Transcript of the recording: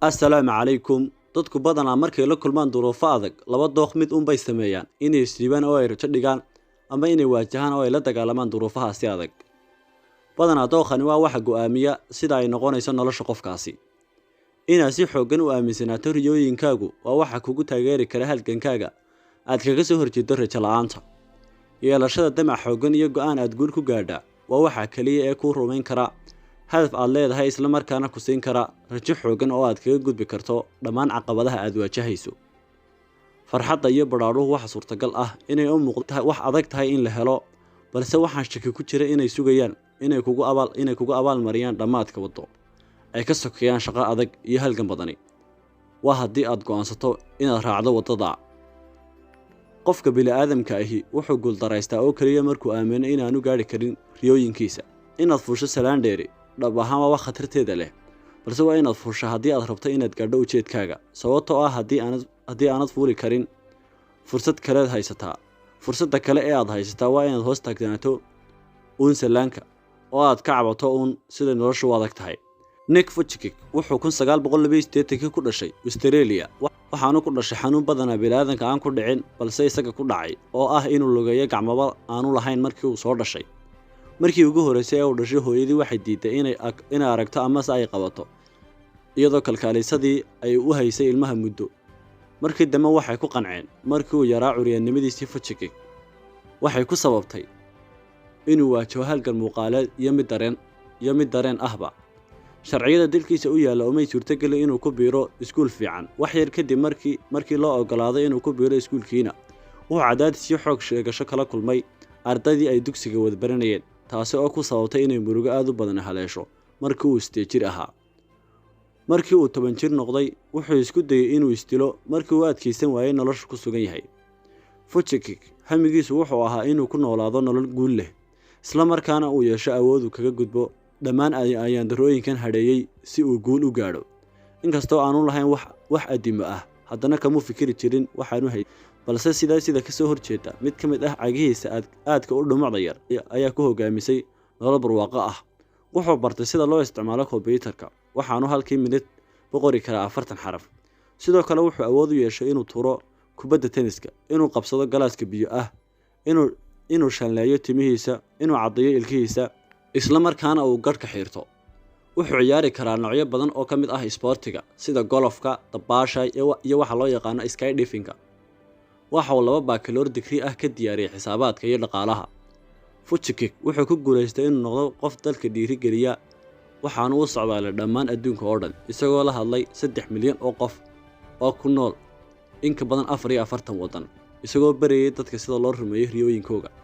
Assalaamu calaykum. Dadku badanaa markay la kulmaan duruufo adag, laba dooq mid unbay sameeyaan: inay isdhiibaan oo ay rajo dhigaan, ama inay waajahaan oo ay la dagaalamaan duruufahaasi adag. Badanaa dooqani waa waxa go'aamiya sida ay noqonayso nolosha qofkaasi. Inaad si xooggan u aaminsanaato riyooyinkaagu waa waxa kugu taageeri kara halgankaaga aad kaga soo horjeedo rajo la'aanta. Yeelashada damac xooggan iyo go'aan aad guul ku gaadhaa waa waxa kaliya ee kuu rumayn kara hadaf aad leedahay, isla markaana ku siin kara rajo xooggan oo aad kaga gudbi karto dhammaan caqabadaha aad waajahayso. Farxadda iyo badhaadhuhu waxa suurtagal ah inay u muuqdo wax adag tahay in la helo, balse waxaan shaki ku jira inay sugayaan inay kugu abaalmariyaan dhammaadka waddo ay ka sokeeyaan shaqo adag iyo halgan badani. Waa haddii aad go'aansato inaad raacdo waddada. Qofka bini'aadamka ahi wuxuu guuldaraystaa oo keliya markuu aamino inaanu gaadhi karin riyooyinkiisa. Inaad fuusho salaan dheeri dhab ahaan waa wax khatarteeda leh, balse waa inaad fuusho haddii aad rabto inaad gaadho ujeedkaaga, sababtoo ah haddii aanad fuuli karin, fursad kaleed haysataa. Fursadda kale ee aad haysataa waa inaad hoos taagnaato uun salaanka oo aad ka cabato uun siday noloshu u adag tahay. Nick Vujicic wuxuu 1982-kii ku dhashay Australia, waxaanu ku dhashay xanuun badanaa bini'aadanka aan ku dhicin, balse isaga ku dhacay, oo ah inuu lugeeyo gacmaba aanu lahayn markii uu soo dhashay. Markii ugu horreysay ee uu dhashay, hooyadii waxay diiday inay aragto amase ay qabato, iyadoo kalkaalisadii ay u haysay ilmaha muddo. Markii dambe waxay ku qanceen. Markii uu yaraa, curyaannimadiisii Vujicic waxay ku sababtay inuu waajaho halgan muuqaaleed iyo mid dareen ahba. Sharciyada dalkiisa u yaalla umay suurtogelin inuu ku biiro iskuul fiican. Wax yar kadib markii loo oggolaaday inuu ku biiro iskuulkiina, wuxuu cadaadis iyo xoog sheegasho kala kulmay ardaydii ay dugsiga wada baranayeen, taasi oo ku sababtay inay murugo aad u badan haleesho markii uu 8 jir ahaa. Markii uu 10 jir noqday, wuxuu isku dayey inuu isdilo markii uu adkaysan waayey nolosha ku sugan yahay. Vujicic hamigiisu wuxuu ahaa inuu ku noolaado nolol guul leh, isla markaana uu yeesho awood uu kaga gudbo dhammaan ayaandarooyinkan hadheeyey si uu guul u gaadho. Inkastoo aanu lahayn wax addimo ah, haddana kamuu fikiri jirin waxaanu hay, balse sidaa sida kasoo horjeeda, mid ka mid ah cagihiisa aadka u dhumucda yar ayaa ku hogaamisay nolol barwaaqo ah. Wuxuu bartay sida loo isticmaalo kombyuutarka, waxaanu halkii minid boqori karaa 40 xaraf. Sidoo kale wuxuu awood u yeeshay inuu turo kubadda tenniska, inuu qabsado galaaska biyo ah, inuu shanleeyo timihiisa, inuu caddeeyo ilkihiisa, isla markaana uu gadhka xiirto. Wuxuu ciyaari karaa noocyo badan oo ka mid ah isboortiga, sida golofka, dabaasha iyo waxa loo yaqaano skydiving-ka. Waxa uu laba bachelor degree ah ka diyaariyey xisaabaadka iyo dhaqaalaha. Vujicic wuxuu ku guulaystay inuu noqdo qof dalka dhiirigeliya, waxaanu u socdaalay dhammaan adduunka oo dhan, isagoo la hadlay 3 milyan oo qof oo ku nool in ka badan 44 waddan, isagoo barayay dadka sida loo rumeeyo riyooyinkooga.